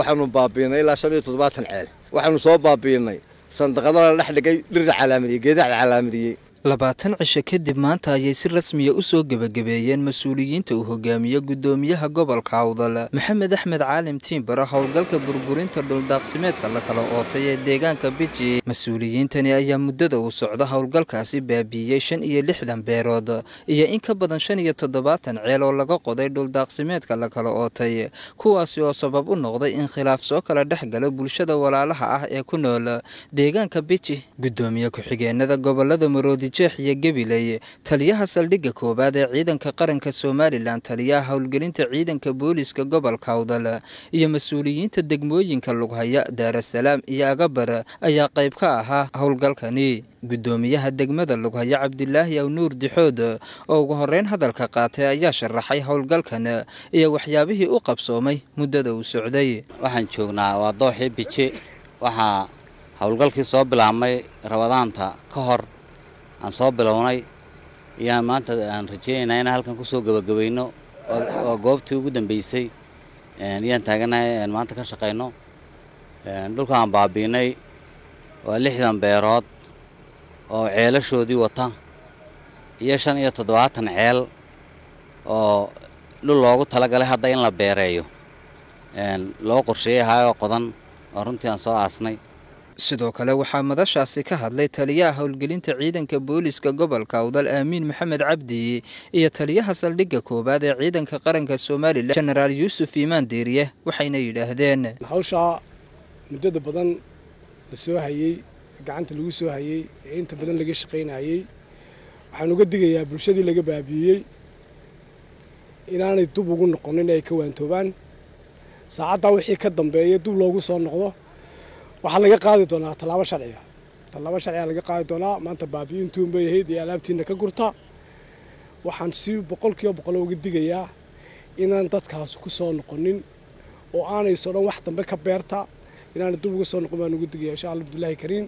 Waxaanu baabiinay ilaa 75 ceel. Waxaanu soo baabiinay sandaqada la dhex dhigay dhirta calaamadiyey, geedaha la calaamadiyey. 20 cisho kadib maanta ayay si rasmiya u soo gebagabeeyeen mas-uuliyiinta uu hogaamiyo guddoomiyaha gobolka Awdal Maxamed Axmed Caalim Tiimbaro howlgalka burburinta dhuldaaqsimeedka la kala ootay ee deegaanka Biji. Mas-uuliyiintani ayaa muddada uu socdo howlgalkaasi baabiiyey 65 beerood iyo in ka badan 75 ceel oo laga qoday dhuldaaqsimeedka la kala ootay, kuwaasi oo sabab u noqday in khilaaf soo kala dhex galo bulshada walaalaha ah ee ku nool deegaanka Biji. Guddoomiye ku-xigeenada gobolada Maroodi Jeex iyo Gabiley, taliyaha saldhigga koowaad ee ciidanka qaranka Somalilan, taliyaha howlgelinta ciidanka booliska gobolka Awdal iyo mas-uuliyiinta degmooyinka Lughaya, Daarasalaam iyo Agabar ayaa qayb ka ahaa howlgalkani. Guddoomiyaha degmada Lughaya Cabdilaahi Awnuur Dixood oo ugu horeyn hadalka qaatay ayaa sharaxay howlgalkan iyo waxyaabihii u qabsoomay muddada uu socday. Waxaan joognaa waa dooxii Bije. Waxaa howlgalkii soo bilaabmay Rabadaanta ka hor aan soo bilownay, ayaan maanta aan rajaynaynaa inaan halkan kusoo gebagabayno. Waa goobtii ugu dambeysay ayaan taaganahay maanta ka shaqayno. Dhulka aan baabiinay waa 60 beerood oo ceelashoodii wata iyo 75 ceel oo dhul loogu talagalay hadda in la beereeyo loo qorsheeyay ahaayoo qodan oo runtii aan soo aasnay. Sidoo kale waxaa madashaasi ka hadlay taliyaha howlgelinta ciidanka booliska gobolka Awdal Aamiin Maxamed Cabdi iyo taliyaha saldhigga koowaad ee ciidanka qaranka Somalilan Jenaraal Yuusuf Iimaan Deeriye, waxayna yidhaahdeen: Hawshaa muddada badan la soo hayey, gacanta lagu soo hayey ee inta badan laga shaqaynayey, waxaan uga digayaa bulshadii laga baabiiyey inaanay dub ugu noqonin, ay ka waantoobaan. Saacaddaa wixii ka dambeeya dub loogu soo noqdo waxaa laga qaadi doonaa tallaabo sharciga, tallaabo sharciga laga qaadi doonaa. Maanta baabi'intuun bay ahayd iyo alaabtiina ka gurta. Waxaan si 100% uga digayaa inaan dadkaas ku soo noqonin oo aanay soo dhan wax dambe ka beerta inaanay dub uga soo noqon baan uga digaya, insha Allah Abdullaahi Kariim.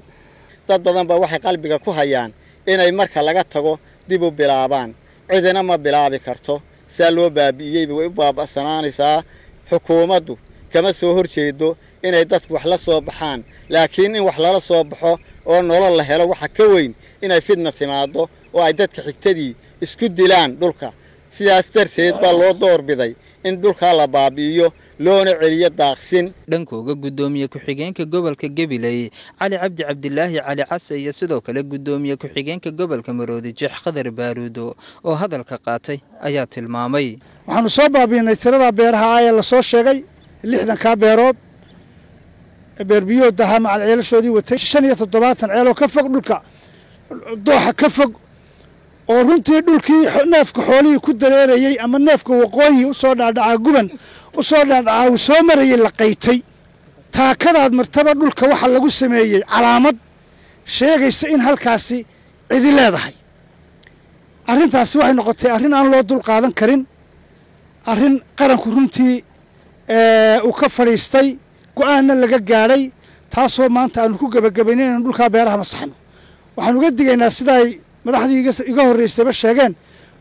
Dad badan baa waxay qalbiga ku hayaan inay marka laga tago dib u bilaabaan. Cidina ma bilaabi karto. Saa loo baabi'iyeyba way u baaba'sanaanaysaa. Xukuumaddu kama soo hor jeedo inay dadku wax la soo baxaan, laakiin in wax lala soo baxo oo nolol la helo waxa ka weyn inay fidna timaaddo oo ay dadka xigtadii isku dilaan dhulka. Sidaas darteed baa loo doorbiday in dhulkaa la baabi'iyo loona celiyo daaqsin. Dhankooga guddoomiye ku-xigeenka gobolka Gabiley Cali Cabdi Cabdilaahi Cali Case iyo sidoo kale guddoomiye ku-xigeenka gobolka Maroodi Jeex Khadar Baaruudo oo hadalka qaatay ayaa tilmaamay: Waxaanu soo baabiinay tirada beeraha ah ee lasoo sheegay, 60-kaa beerood beerbiyood ahaa macal ceelashoodii watay, 75 ceel oo ka fog dhulka dooxa ka fog, oo runtii dhulkii neefka xoolihii ku dareerayey ama neefka waqooyi u soo dhaadhacaa, Guban u soo dhaadhacaa uu soo marayey la qaytay. Taakadaad martaba dhulka waxaa lagu sameeyey calaamad sheegaysa in halkaasi cidi leedahay. Arrintaasi waxay noqotay arrin aan loo dul qaadan karin, arrin qaranku runtii uu ka fadhiistay, go'aanna laga gaadhay, taasoo maanta aanu ku gebagabaynay inaynu dhulkaa beeraha masaxno. Waxaan uga digaynaa, sidaay madaxdii iga horraysayba sheegeen,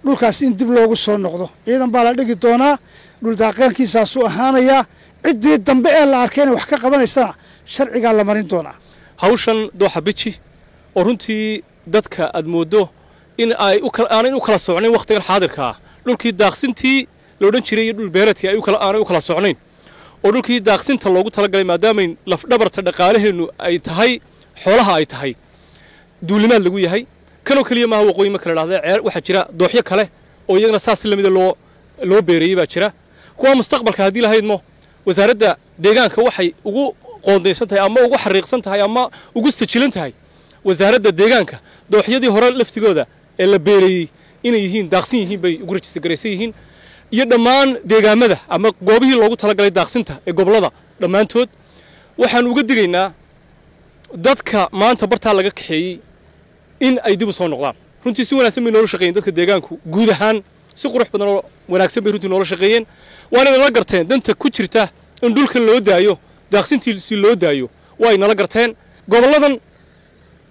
dhulkaas in dib loogu soo noqdo. Ciidan baa la dhigi doonaa, dhuldaaqeenkiisaasuu ahaanayaa. Ciddii dambe ee la arkay inay wax ka qabanaysana sharcigaa la marin doonaa. Hawshan dooxa Biji oo runtii dadka aad mooddo in ay aanay u kala socnayn wakhtigan xaadirka ah dhulkii daaqsintii la odhan jiray iyo dhul beereedkii ay aanay u kala socnayn, oo dhulkii daaqsinta loogu talagalay, maadaamay lafdhabarta dhaqaalaheennu ay tahay xoolaha ay tahay, duulimaad lagu yahay. Kanoo keliya maaha waqooyi marka la dhahda ceel, waxaa jira dooxyo kale oo iyagana saas lamida loo beereeyey baa jira. Kuwa mustaqbalka haddii lahaydmo wasaaradda deegaanka waxay ugu qoondaysan tahay ama ugu xariiqsan tahay ama ugu sajilan tahay wasaaradda deegaanka dooxyadii hore laftigooda ee la beereeyey inay yihiin daaqsin yihiin bay ugu rajistargaraysan yihiin, iyo dhammaan deegaamada ama goobihii loogu talagalay daaqsinta ee gobollada dhammaantood. Waxaan uga digaynaa dadka maanta bartaa laga kaxeeyey in ay dib u soo noqdaan. Runtii si wanaagsan bay noola shaqeeyeen dadka deegaanku, guud ahaan si qurux badan oo wanaagsan bay runtii noola shaqeeyeen, waana nala garteen danta ku jirta in dhulka loo daayo daaqsintiisi loo daayo, way nala garteen. Gobolladan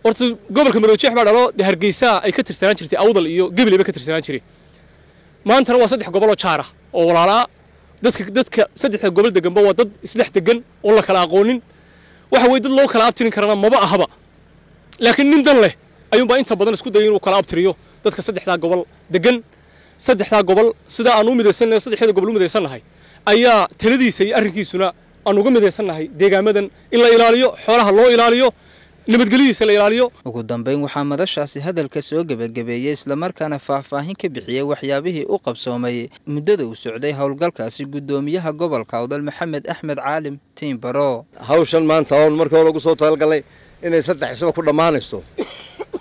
horta gobolka Maroodijeex baa dhalo dee Hargeysa ay ka tirsanaan jirtay, Awdal iyo Gabiley bay ka tirsanaan jiray. Maantana waa saddex gobol oo jaar ah oo walaalaa. Dadka saddexda gobol deganba waa dad isdhex degan oon la kala aqoonin. Waxa weye dad loo kala abtirin karana maba ahaba, laakiin nin dan leh ayuunbaa inta badan isku dayay inuu kala abtiriyo dadka saddexdaa gobol degan. Saddexdaa gobol sidaa aan u midaysannahay, saddexda gobol u midaysannahay, ayaa taladiisa iyo arrinkiisuna aan uga midaysannahay deegaamadan in la ilaaliyo, xoolaha loo ilaaliyo, nabadgelyadiisa la ilaaliyo. Ugu dambeyn waxaa madashaasi hadalka soo gebagabeeyey islamarkaana faahfaahin ka bixiyey waxyaabihii u qabsoomay muddada uu socday howlgalkaasi guddoomiyaha gobolka Awdal Maxamed Axmed Caalim Tiimbaro. Hawshan maanta oon markii hore ugu soo talagalnay inay 3 cisaba ku dhammaanayso,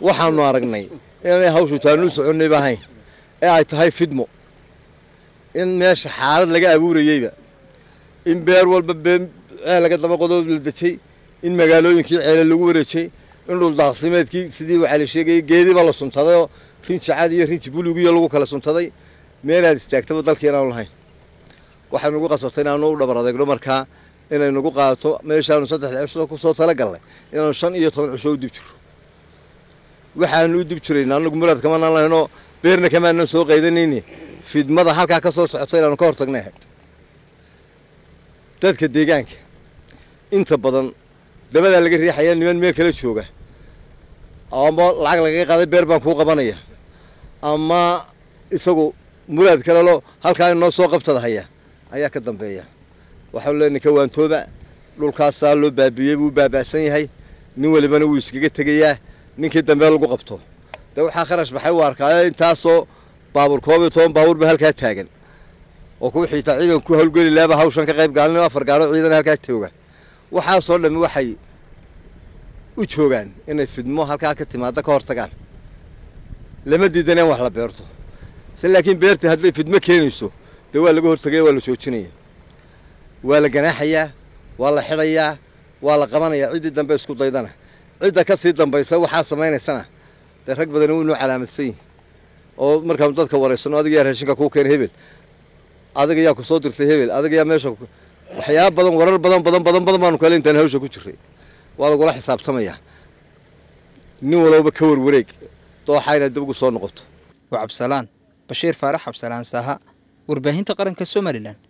waxaanu aragnay inaanay hawshu taanu soconnayba ahayn ee ay tahay fidmo, in meesha xaalad laga abuurayeyba, in beer walba been ceel laga daba qodob la dejay, in magaalooyinkii ceele lagu wareejay, in dhul daaqsimeedkii sidii waxaa la sheegayay geediba la suntaday oo rinji cad iyo rinji bulugiyo lagu kala suntaday. Meelaad istaagtaba dalkii inaanu lahayn waxaynu ugu qasbatay inaanu u dhabar adeegno, markaa inay nagu qaadato meeshaanu 3 cisho ku soo talagalnay inaanu 15 cisho u dib jiro. Waxaanu u dib jirayna anagu muraad kamanaan lahaynoo beerna kamaanan soo qaydanayni, fidmada halkaa ka soo socota inaanu ka hortagnay ahayd. Dadka deegaanka inta badan dabadaa laga riixaya, niman meel kala jooga ama lacag lagaga qaaday beer baan kuu qabanaya, ama isagu muraad kale lo halkaa inoo soo qabtada haya ayaa ka dambeeya. Waxaanu leenahay ka waantooba, dhulkaasaa loo baabiiyey, buu baaba'san yahay, nin walibana wuu iskaga tegayaa. Ninkii dambe lagu qabto dee waxaa kharash baxay u arkaayo intaasoo baabuur, 11 baabuur ba halkaa taagan oo kuwa xiitaa ciidan ku hawlgeli laaba hawshan ka qayb gaalin, 4 gaaro ciidan halkaa jooga. Waxaasoo dhammi waxay u joogaan inay fidmo halkaa ka timaada ka hortagaan. Lama diidan in wax la beerto se, laakiin beerta hadday fidmo keenayso dee waa laga hortagaya, waa la joojinaya, waa la ganaaxayaa, waa la xidhayaa, waa la qabanayaa ciddii dambe isku daydana. Cidda ka sii dambaysa waxaa samaynaysana dee rag badani wuu inoo calaamadsan yihin oo markaanu dadka wareysano, adiga yaa raashinka kuu keena hebel, adiga yaa ku soo dirtay hebel, adiga yaa meesha, waxyaaba badan, warar badan badan badan badan baanu kale intaan hawsha ku jiray. Waa lagula xisaabtamayaa nin walowba ka warwareeg dooxa inaad dib ugu soo noqoto. Waa Cabsalaan Bashiir Faarax Cabsalaan Saaha, warbaahinta qaranka Somalilan.